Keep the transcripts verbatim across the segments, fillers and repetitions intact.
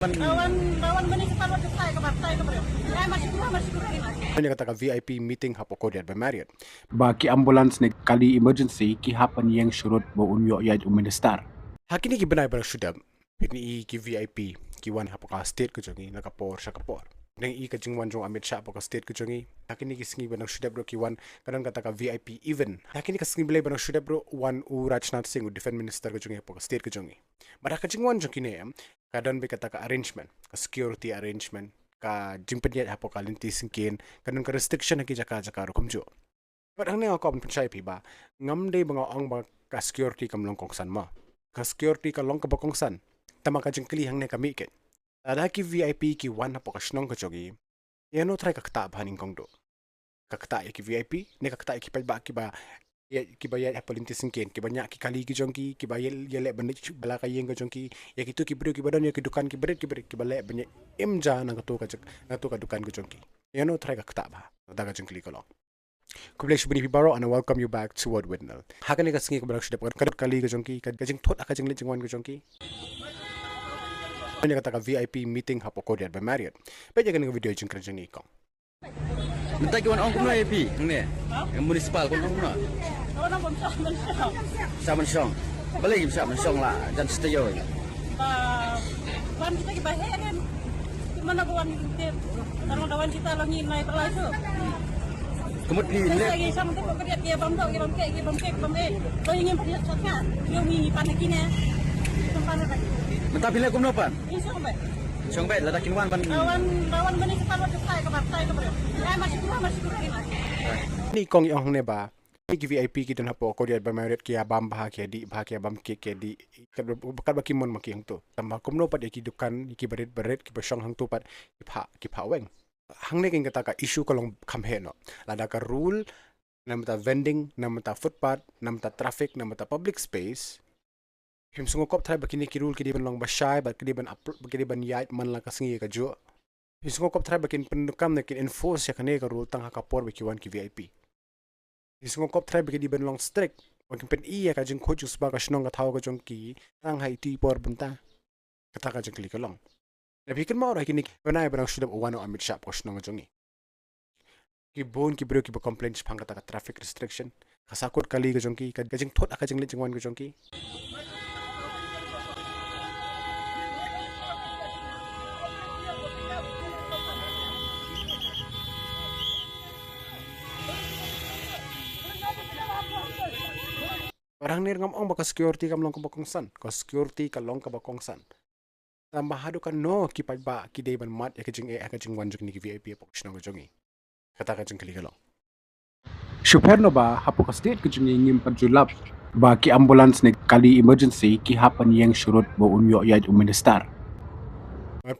Rawan, rawan bani kita buat kita ke partai ke bro. Eh, masih dua, masih dua ini. Hynne kata ka V I P meeting hapoh Courtyard by Marriott. Ba ki ambulance ne kali emergency ki hap ban ïeng shuh ruh ba un ïoh ïaid u minister. Ha kine ki bnai ba la shu dep, phin i ki V I P ki wan hapoh ka state ka jong i na ka por sha ka por. Phin i ka jingwan jong Amit Shah hapoh ka state ka jong i. Ha kine ki sngi ba la shu dep ruh ki wan, ka don kata ka V I P event. Ha kine ki sngi ba la shu dep ruh wan u Rajnath Singh, u defense minister ka jong i, hapoh ka state ka jong i. Bad ha ka jingwan jong kine, em, ka don bad kata ka arrangement, ka security arrangement, ka jingpynïaid hapoh ka lynti syngkien, ka don ka restriction ha ki jaka jaka ruh kumjuh. Bad hangne nga kwah ban pynshai ïa phi ba ngam dei ba nga ong ba ka security kam long kongsan mo. Ka security ka long kaba kongsan. Tangba ka jingkylli hangne ka mih keiñ. Lada ki V I P ki wan hapoh ka shnong ka jong i, ïano trai ka ktah bha nyngkong duh? Ka ktah ïa ki V I P ne ka ktah ïa ki paidbah kiba ïa, kiba ïaid hapoh lynti syngkien, kiba ñiah ki kali ki jong ki, kiba ïa, ïaleh ban leit ba la ka ïing ka jong ki, ïa kito ki briew kiba don ïa ki dukan kiba rit kiba rit, kiba leh ban ïa im ja na kato ka jaka, na kato ka dukan ka jong ki. Ïano trai ka ktah bha? Kata ka jingkylli ka long. Khublei shibun ïa phi baroh and I welcome you back to World Windmill. Ha kane ka sngi kaba la shu dep, ka dep kali ka jong ki, ka, ka jingthut ha ka jingleit jingwan ka jong ki. Hynne kata ka V I P meeting hapoh Courtyard by Marriott. Peit ïa kane ka video jingkren jong i kong. Mynta ki wan ong kumno ïa phi hangne? Municipal ki wan ong kumno? Shah ban shong. Balei ki shah ban shong la jan sha taïew? Ba wan kita kiba heh kan. Ki mano ba wan ki tip. Tang da wan kita la ngi nai pala tu. Ka mut phi leh. Ki shong tip ba ki bam to, ki bam kek, ki bam kek, bam eh. Lo ngi phi shong ka. Yo ngi pan kine. Pan. Mynta phi leh kumno pan? Ngi shong beit. Shong beit, lada kin wan ban. Rawan, rawan bani kita buat kita ke partai ke bro. Eh, masih dua, masih dua ini. Ni kong i ong hangne ba ki V I P ki don hapoh Courtyard by Marriott ki ïa bam bha, ki ïa dih bha, ki ïa bam kek, ki ïa dih. Katba, katba ki mon ma ki hangto. Tangba kumno pat ïa ki dukan, ïa kiba rit ba rit, kiba shong hangto pat ki phah, ki phah weng. Hangne keiñ kata ka issue ka long kham heh noh. Lada ka rule na bynta vending, na bynta footpath, na bynta traffic, na bynta public space. Phim sngewkop trai ba kine ki rule ki dei ban long ba shai, ba ki dei ban apl-, ba ki dei ban ïaid man la ka sngi ka juh. Phim sngewkop trai ba kin pyndonkam ne kin enforce ïa kane ka rule tang ha ka por ba ki wan ki V I P. Phim sngewkop trai ba ki dei ban long strict, ba kin pyni ïa ka jingkhuid jingsuba ka shnong ka thaw ka jong ki tang ha iti i por bynta. Kata ka jingkylli ka long. Lada phi kynmaw ruh ha kine ki bnai ba la shu dep, u wan u Amit Shah hapoh ka shnong ka jong i. Ki bun ki briew kiba complain shaphang kata ka traffic restriction, ka sakut kali ka jong ki, ka, ka jingthut ha ka jingleit jingwan ka jong ki. Bad hangne ngam ong ba ka security kam long kaba kongsan, ka security ka long kaba kongsan. Tangba haduh katno ki paidbah ki dei ban mad ïa ka jingeh ha ka jingwan jong kine ki V I P hapoh ka shnong ka jong i? Kata ka jingkylli ka long. Shu pher noh ba hapoh ka state ka jong i ngim pat ju lap ba ki ambulance ne kali emergency ki hap ban ïeng shuh ruh ba un ïoh ïaid u minister.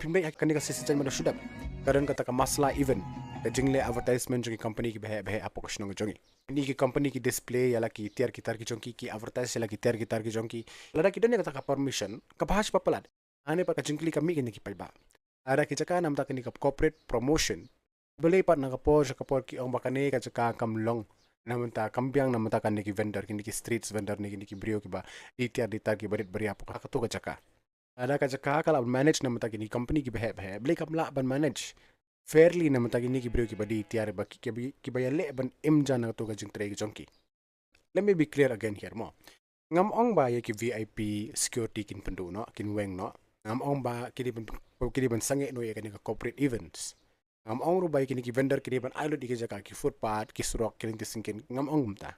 Phin peit ha kane ka shisien ba la shu dep, ka don kata ka masala event, ka jingleh advertisement jong ki company kiba heh ba heh hapoh ka shnong ka jong i. Kine ki company ki display ïa la ki tiar ki tar ki jong ki, ki advertise ïa la ki tiar ki tar ki jong ki. Lada ki don ïa kata ka permission, kaba hash ba palat. Hangne pat ka jingkylli ka mih kane ki paidbah. Lada ki jaka na bynta kane ka corporate promotion, balei pat na ka por sha ka por ki ong ba kane ka jaka kam long na bynta, kam biang na bynta kane ki vendor, kine ki streets vendor ne kine ki briew kiba die tiar die tar kiba rit ba ria hapoh kato ka jaka. Lada ka jaka ka lah ban manage na bynta kine ki company kiba heh ba heh, balei kam lah ban manage fairly na bynta kine ki briew kiba die tiar, ba ki, kiba, kiba ïaleh ban im ja na kato ka jingtrei ka jong ki? Let me be clear again here mo. Ngam ong ba ïa ki V I P security kin pynduh noh, kin weng noh. Ngam ong ba ki dei ban, ki dei ban sangeh noh ïa kane ka corporate events. Ngam ong ruh ba ïa kine ki vendor ki dei ban ai lut ïa ki jaka, ki footpath, ki surok, ki lynti syngkien. Ngam ong kumta.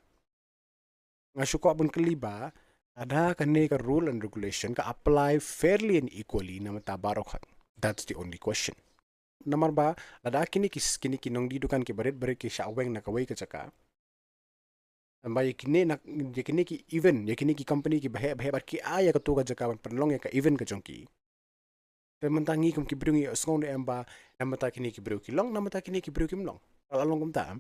Nga shu kwah ban kylli ba lada kane ka rule and regulation ka apply fairly and equally na bynta baroh khoit. That's the only question. Namar ba lada kine ki, kine ki nongdie dukan kiba rit ba rit ki shah weng na kawei ka jaka, ba ïa kine na, ïa kine ki event, ïa kine ki company kiba heh ba heh bad ki ai ïa kato ka jaka ban pynlong ïa ka event ka jong ki. Te mynta ngi kum ki briew ngi sngew ne em ba na bynta kine ki briew ki long, na bynta kine ki briew kim long? Ka la long kumta, em?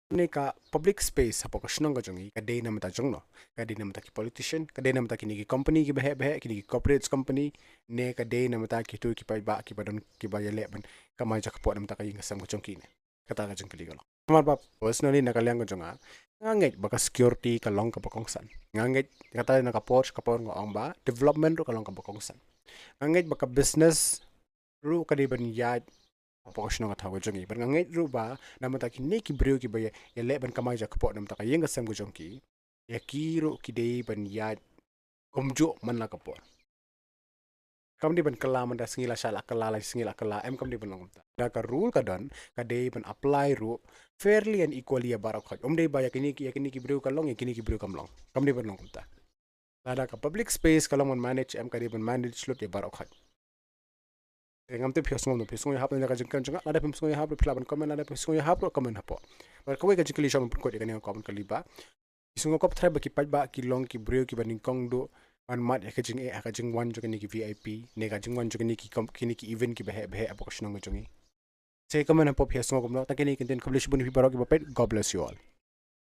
Kane ka public space hapoh ka shnong ka jong i ka dei na bynta jong no? Ka dei na bynta ki politician, ka dei na bynta kine ki company kiba heh ba heh, kine ki corporate company, ne ka dei na bynta kito ki paidbah kiba don, kiba ïaleh ban kamai jakpoh na bynta ka ïing ka sem ka jong ki ne? Kata ka jingkylli ka long. Namar ba personally na ka liang ka jong nga, nga ngeit ba ka security ka long kaba kongsan. Nga ngeit, kata na ka por sha ka por nga ong ba development ruh ka long kaba kongsan. Nga ngeit ba ka business ruh ka dei ban ïaid hapoh ka shnong ka thaw ka jong ngi. Bad nga ngeit ruh ba namar ta kine ki briew kiba ïa, ïaleh ban kamai ja kpoh namar ta ka ïing ka sem ka jong ki, ïa ki ruh ki dei ban ïaid kumjuh man la ka por. Kam dei ban kylla man da sngi la shah la kylla, la sngi la kylla, em, kam dei ban long kumta. Da ka rule ka don, ka dei ban apply ruh fairly and equally ïa baroh khoit. Ym dei ba ïa kine ki, ïa kine ki briew ka long, ïa kine ki briew kam long. Kam dei ban long kumta. Lada ka public space ka long ban manage, em, ka dei ban manage lut ïa baroh khoit. Te ngam tip phi ïohsngew ne ym phi ïohsngew ïahap na ka jingkren jong nga, lada phim sngew ïahap ruh phi lah ban comment, lada phi sngew ïahap ruh comment hapoh. Bad kawei ka jingkylli shong ban pynkut ïa kane ka comment ka dei ba, phi sngew, ko pat tharai ba ki paidbah ki long ki briew kiba nyngkong duh ban mad ïa ka jingeh ha ka jingwan jong kine ki V I P ne ka jingwan jong kine ki kom-, kine ki event kiba heh ba heh hapoh ka shnong ka jong ngi? Sa comment hapoh phi ïohsngew kumno. Tang kine ki ktien, khublei shibun ïa phi baroh kiba peit. God bless you all.